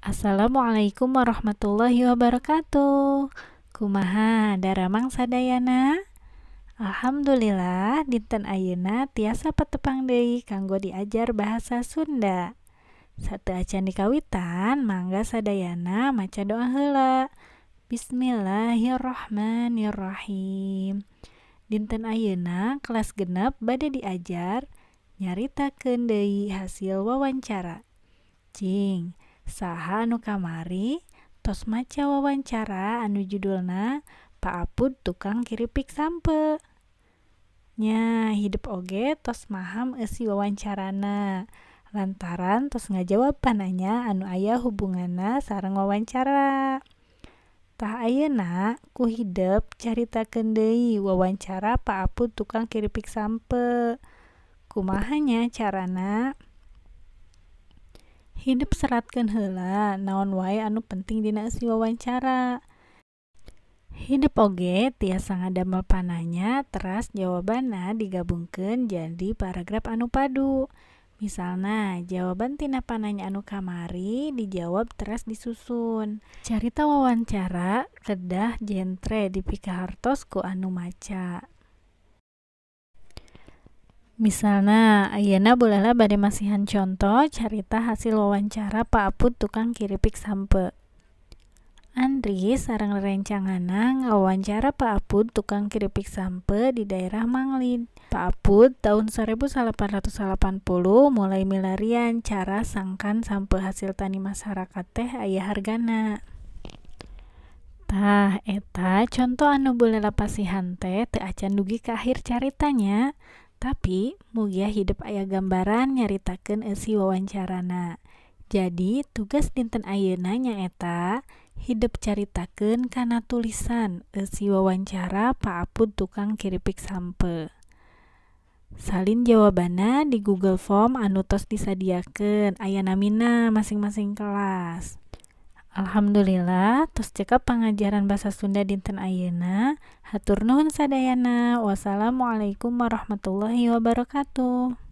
Assalamualaikum warahmatullahi wabarakatuh. Kumaha daramang sadayana? Alhamdulillah dinten ayeuna tiasa patepang deui kanggo diajar bahasa Sunda. Sateuacan dikawitan, mangga sadayana maca doa heula. Bismillahirrahmanirrahim. Dinten ayeuna kelas 6 bade diajar nyaritakeun deui hasil wawancara. Cing, saha anu kamari tos maca wawancara anu judulna Pak Apud Tukang Kiripik Sampeu? Nya, hidep oge tos maham eusi wawancarana lantaran tos ngajawab pananya anu aya hubunganna sareng wawancara. Tah, ayeuna ku hidep caritakeun deui wawancara Pak Apud Tukang Kiripik Sampeu. Kumaha nya carana? Hidep seratkeun heula naon wae anu penting dina eusi wawancara. Hidep oge tiasa ngadamel pananya, teras jawabanna digabungkeun jadi paragraf anu padu. Misalna, jawaban tina pananya anu kamari dijawab teras disusun. Carita wawancara kedah jentre dipikahartos ku anu maca. Misalna, ayeuna Bu Lela bade masihan conto carita hasil wawancara Pak Apud Tukang Kiripik Sampeu. Andri sareng rerencanganna ngawawancara Pak Apud tukang kiripik sampeu di daerah Manglid. Pak Apud tahun 1880 mulai milarian cara sangkan sampeu hasil tani masyarakat teh aya hargana. Tah, eta conto anu Bu Lela pasihan teh teu acan dugi ka akhir caritanya, tapi mugia hidep aya gambaran nyaritakeun eusi wawancarana. Jadi tugas dinten ayeuna nyaeta hidep caritakeun kana tulisan eusi wawancara Pak Apud Tukang Kiripik Sampeu. Salin jawabanna di Google Form anu tos disadiakeun, aya namina masing-masing kelas. Alhamdulillah tos cekap pangajaran basa Sunda dinten ayeuna. Hatur nuhun sadayana. Wassalamualaikum warahmatullahi wabarakatuh.